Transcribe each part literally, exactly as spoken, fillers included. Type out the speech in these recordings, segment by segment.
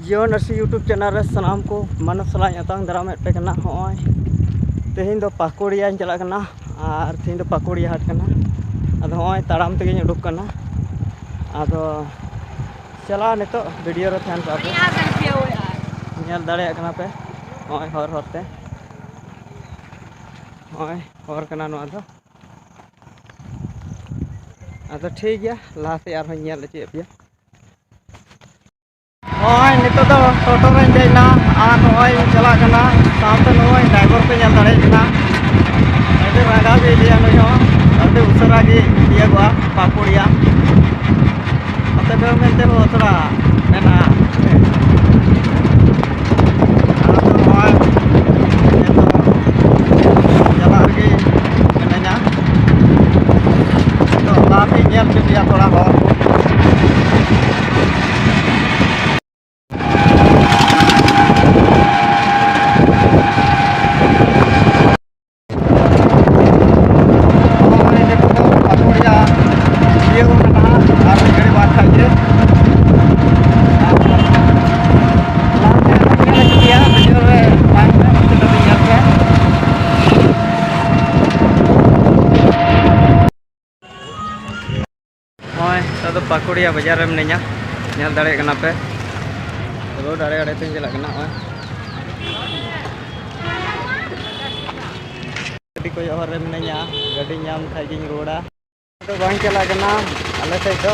ᱡᱤᱭᱚᱱ ᱟᱹᱨᱥᱤ YouTube channel ᱨᱮ ᱥᱟᱱᱟᱢ ᱠᱚ ᱢᱟᱱᱚᱛ ᱥᱟᱞᱟᱜ ᱧᱟᱯᱟᱢ ᱫᱟᱨᱟᱢᱮᱫ ᱯᱮ ᱠᱟᱱᱟ᱾ ᱦᱚᱸᱜᱼᱚᱭ ᱛᱮᱦᱮᱧ ᱫᱚ ᱯᱟᱹᱠᱩᱲᱤᱭᱟᱹᱧ ᱪᱟᱞᱟᱜ ᱠᱟᱱᱟ, ᱟᱨ ᱛᱮᱦᱮᱧ ᱫᱚ ᱯᱟᱹᱠᱩᱲᱤᱭᱟᱹ ᱦᱟᱴ ᱠᱟᱱᱟ᱾ ᱟᱫᱚ ᱦᱚᱸᱜᱼᱚᱭ ᱛᱟᱲᱟᱢ ᱛᱮᱜᱮᱧ ᱩᱰᱩᱠ ᱠᱟᱱᱟ᱾ ᱟᱫᱚ ᱪᱟᱞᱟᱜᱼᱟ ᱱᱤᱛᱚᱜ, ᱵᱷᱤᱰᱤᱭᱳ ᱨᱮ ᱛᱟᱦᱮᱱ ᱯᱮ ᱟᱯᱮ᱾ ᱧᱮᱞ ᱫᱟᱲᱮᱭᱟᱜ ᱠᱟᱱᱟ ᱯᱮ ᱱᱚᱜᱼᱚᱭ ᱦᱚᱨ ᱦᱚᱨ ᱛᱮ, ᱱᱚᱜᱼᱚᱭ ᱦᱚᱨ ᱠᱟᱱᱟ ᱱᱚᱣᱟ ᱫᱚ᱾ ᱟᱫᱚ ᱴᱷᱤᱠ ᱜᱮᱭᱟ, ᱞᱟᱦᱟ ᱥᱮᱫ ᱟᱨᱦᱚᱸᱧ ᱧᱮᱞ ᱦᱚᱪᱚᱭᱮᱫ ᱯᱮᱭᱟ᱾ ᱱᱚᱜᱼᱚᱭ ᱱᱤᱛᱚᱜ ᱫᱚ ᱴᱳᱴᱳ ᱨᱮᱧ ᱫᱮᱡ ᱮᱱᱟ ᱟᱨ ᱱᱚᱜᱼᱚᱭ ᱤᱧ ᱪᱟᱞᱟᱜ ᱠᱟᱱᱟ᱾ ᱥᱟᱶᱛᱮ ᱱᱚᱜᱼᱚᱭ ᱰᱨᱟᱭᱵᱷᱟᱨ ᱯᱮ ᱧᱮᱞ ᱫᱟᱲᱮᱭᱟᱜ ᱠᱟᱱᱟ, ᱟᱹᱰᱤ ᱨᱟᱸᱜᱟᱣ ᱜᱮ ᱤᱫᱤᱭᱟ ᱱᱩᱭ ᱦᱚᱸ, ᱟᱹᱰᱤ ᱩᱥᱟᱹᱨᱟ ᱜᱮ ᱤᱫᱤᱭᱟᱠᱚᱣᱟ ᱯᱟᱹᱠᱩᱲᱤᱭᱟ᱾ ᱱᱚᱛᱮ ᱫᱚ ᱢᱮᱱᱛᱮ ᱦᱚᱸ ᱛᱷᱚᱲᱟ ᱢᱮᱱᱟᱜᱼᱟ᱾ ᱟᱫᱚ ᱱᱚᱜᱼᱚᱭ ᱱᱤᱛᱚᱜ ᱪᱟᱞᱟᱜ ᱨᱮᱜᱮ ᱢᱤᱱᱟᱹᱧᱟ᱾ ᱱᱤᱛᱚᱜ ᱞᱟᱦᱟ ᱥᱮᱫ ᱧᱮᱞ ᱦᱚᱪᱚ ᱯᱮᱭᱟ ᱛᱷᱚᱲᱟ ᱦᱚᱨ᱾ ᱱᱚᱜᱼᱚᱭ ᱱᱤᱛᱚᱜ ᱫᱚ ᱯᱟᱹᱠᱩᱲᱤᱭᱟ ᱛᱤᱭᱟᱹᱜ ᱠᱟᱱᱟ ᱦᱟᱸᱜ, ᱟᱨ ᱢᱤᱫ ᱜᱷᱟᱹᱲᱤᱡ ᱵᱟᱫ ᱠᱷᱟᱡ ᱜᱮ᱾ ᱟᱨ ᱞᱟᱦᱟ ᱥᱮᱫ ᱦᱚᱸ ᱧᱮᱞ ᱦᱚᱪᱚ ᱯᱮᱭᱟ, ᱵᱷᱤᱰᱤᱭᱳ ᱨᱮ ᱛᱟᱦᱮᱱ ᱯᱮ, ᱢᱩᱪᱟᱹᱫ ᱫᱷᱟᱹᱵᱤᱡ ᱧᱮᱞ ᱯᱮ᱾ ᱱᱚᱜᱼᱚᱭ ᱱᱤᱛᱚᱜ ᱫᱚ ᱯᱟᱹᱠᱩᱲᱤᱭᱟ ᱵᱟᱡᱟᱨ ᱨᱮ ᱢᱤᱱᱟᱹᱧᱟ, ᱧᱮᱞ ᱫᱟᱲᱮᱭᱟᱜ ᱠᱟᱱᱟ ᱯᱮ᱾ ᱨᱳᱰ ᱟᱲᱮ ᱟᱲᱮ ᱛᱮᱧ ᱪᱟᱞᱟᱜ ᱠᱟᱱᱟ᱾ ᱱᱚᱜᱼᱚᱭ ᱜᱟᱹᱰᱤ ᱠᱚᱭᱚᱜ ᱦᱚᱨ ᱨᱮ ᱢᱤᱱᱟᱹᱧᱟ, ᱜᱟᱹᱰᱤ ᱧᱟᱢ ᱠᱷᱟᱡ ᱜᱤᱧ ᱨᱩᱣᱟᱹᱲᱟ᱾ ᱫᱚ ᱵᱟᱝ ᱪᱟᱞᱟᱜ ᱠᱟᱱᱟ ᱟᱞᱮ ᱥᱮᱫ ᱫᱚ,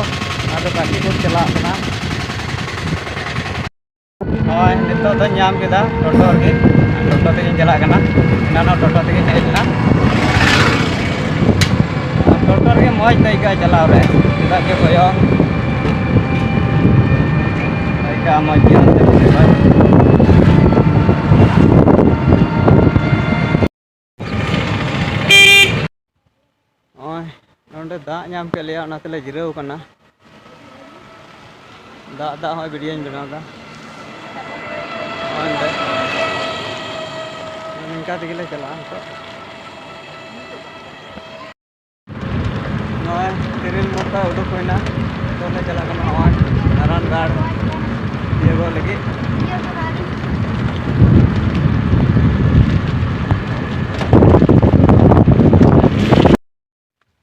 ᱟᱫᱚ ᱜᱟᱛᱮ ᱠᱚ ᱪᱟᱞᱟᱜ ᱠᱟᱱᱟ᱾ ᱦᱳᱭ, ᱱᱤᱛᱚᱜ ᱫᱚᱧ ᱧᱟᱢ ᱠᱮᱫᱟ ᱴᱳᱴᱳ ᱨᱮᱜᱮ, ᱴᱳᱴᱳ ᱛᱮᱜᱮᱧ ᱪᱟᱞᱟᱜ ᱠᱟᱱᱟ᱾ ᱮᱱᱟᱱᱚᱜ ᱴᱳᱴᱳ ᱛᱮᱜᱮᱧ ᱦᱮᱡ ᱞᱮᱱᱟ᱾ ᱴᱳᱴᱳ ᱨᱮᱜᱮ ᱢᱚᱡᱽ ᱛᱮ ᱟᱹᱭᱠᱟᱹᱜᱼᱟ ᱪᱟᱞᱟᱣ ᱨᱮ, ᱪᱮᱫᱟᱜ ᱪᱮ ᱠᱚᱭᱚᱜ ᱟᱹᱭᱠᱟᱹᱜᱼᱟ ᱢᱚᱡᱽ ᱜᱮ ᱚᱱᱛᱮ ᱵᱮᱥᱤᱨ ᱵᱷᱟᱜᱽ᱾ ᱱᱚᱜᱼᱚᱭ ᱱᱚᱸᱰᱮ ᱫᱟᱜ ᱧᱟᱢ ᱠᱮᱫ ᱞᱮᱭᱟ, ᱚᱱᱟ ᱛᱮᱞᱮ ᱡᱤᱨᱟᱹᱣ ᱠᱟᱱᱟ᱾ ᱫᱟᱜ ᱫᱟᱜ ᱦᱚᱸ ᱵᱷᱤᱰᱤᱭᱳᱧ ᱵᱮᱱᱟᱣ ᱮᱫᱟ᱾ ᱱᱚᱜᱼᱚᱭ ᱱᱚᱸᱰᱮ ᱱᱤᱝᱠᱟ ᱛᱮᱜᱮ ᱞᱮ ᱪᱟᱞᱟᱜᱼᱟ ᱱᱤᱛᱚᱜ᱾ ᱱᱚᱜᱼᱚᱭ ᱛᱤᱨᱤᱞ ᱢᱳᱲ ᱠᱷᱚᱱ ᱩᱰᱩᱠ ᱦᱩᱭᱱᱟ᱾ ᱱᱤᱛᱚᱜ ᱞᱮ ᱪᱟᱞᱟᱜ ᱠᱟᱱᱟ ᱱᱚᱜᱼᱚᱭ ᱱᱟᱨᱟᱱᱜᱟᱲ᱾ ᱤᱭᱟᱹ ᱜᱚᱫ ᱞᱟᱹᱜᱤᱫ᱾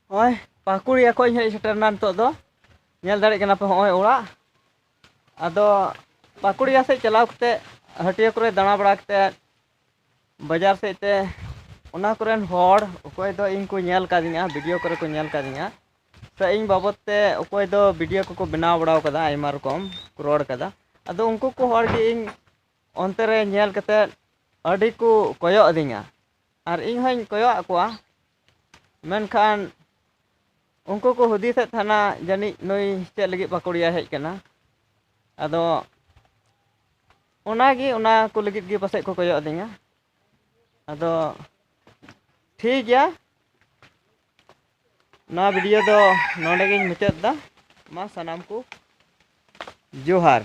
ᱦᱚᱸᱜᱼᱚᱭ ᱯᱟᱹᱠᱩᱲᱤᱭᱟ ᱠᱷᱚᱡ ᱤᱧ ᱦᱮᱡ ᱥᱮᱴᱮᱨ ᱮᱱᱟ ᱱᱤᱛᱚᱜ ᱫᱚ᱾ ᱧᱮᱞ ᱫᱟᱲᱮᱭᱟᱜ ᱠᱟᱱᱟ ᱯᱮ ᱦᱚᱸᱜᱼᱚᱭ ᱚᱲᱟᱜ᱾ ᱟᱫᱚ ᱯᱟᱹᱠᱩᱲᱤᱭᱟ ᱥᱮᱫ ᱪᱟᱞᱟᱣ ᱠᱟᱛᱮ, ᱦᱟᱹᱴᱤᱭᱟᱹ ᱠᱚᱨᱮ ᱫᱟᱬᱟ ᱵᱟᱲᱟ ᱠᱟᱛᱮ, ᱵᱟᱡᱟᱨ ᱥᱮᱫ ᱛᱮ ᱚᱱᱟ ᱠᱚᱨᱮᱱ ᱦᱚᱲ ᱚᱠᱚᱭ ᱫᱚ ᱤᱧ ᱠᱚ ᱧᱮᱞ ᱠᱟᱫᱤᱧᱟ, ᱵᱷᱤᱰᱤᱭᱳ ᱠᱚᱨᱮ ᱠᱚ ᱧᱮᱞ ᱠᱟᱫᱤᱧᱟ, ᱥᱮ ᱤᱧ ᱵᱟᱵᱚᱫ ᱛᱮ ᱚᱠᱚᱭ ᱫᱚ ᱵᱷᱤᱰᱤᱭᱳ ᱠᱚᱠᱚ ᱵᱮᱱᱟᱣ ᱵᱟᱲᱟᱣ ᱠᱟᱫᱟ, ᱟᱭᱢᱟ ᱨᱚᱠᱚᱢ ᱠᱚ ᱨᱚᱲ ᱠᱟᱫᱟ᱾ ᱟᱫᱚ ᱩᱱᱠᱩ ᱠᱚ ᱦᱚᱲ ᱜᱮ ᱤᱧ ᱚᱱᱛᱮ ᱨᱮ ᱧᱮᱞ ᱠᱟᱛᱮ ᱟᱹᱰᱤ ᱠᱚ ᱠᱚᱭᱚᱜ ᱟᱹᱫᱤᱧᱟ ᱟᱨ ᱤᱧ ᱦᱚᱸᱧ ᱠᱚᱭᱚᱜ ᱟᱫ ᱠᱚᱣᱟ᱾ ᱢᱮᱱᱠᱷᱟᱱ ᱩᱱᱠᱩ ᱠᱚ ᱦᱩᱫᱤᱥᱮᱫ ᱛᱟᱦᱮᱱᱟ, ᱡᱟᱹᱱᱤᱡ ᱱᱩᱭ ᱪᱮᱫ ᱞᱟᱹᱜᱤᱫ ᱯᱟᱹᱠᱩᱲᱤᱭᱟ ᱦᱮᱡ ᱠᱟᱱᱟ᱾ ᱟᱫᱚ ᱚᱱᱟᱜᱮ, ᱚᱱᱟ ᱠᱚ ᱞᱟᱹᱜᱤᱫ ᱜᱮ ᱯᱟᱥᱮᱡ ᱠᱚ ᱠᱚᱭᱚᱜ ᱟᱹᱫᱤᱧᱟ᱾ ᱟᱫᱚ ᱴᱷᱤᱠ ᱜᱮᱭᱟ, ᱱᱚᱣᱟ ᱵᱷᱤᱰᱤᱭᱳ ᱫᱚ ᱱᱚᱰᱮ ᱜᱤᱧ ᱢᱩᱪᱟᱹᱫ ᱮᱫᱟ᱾ ᱢᱟ ᱥᱟᱱᱟᱢ ᱠᱚ ᱡᱚᱦᱟᱨ᱾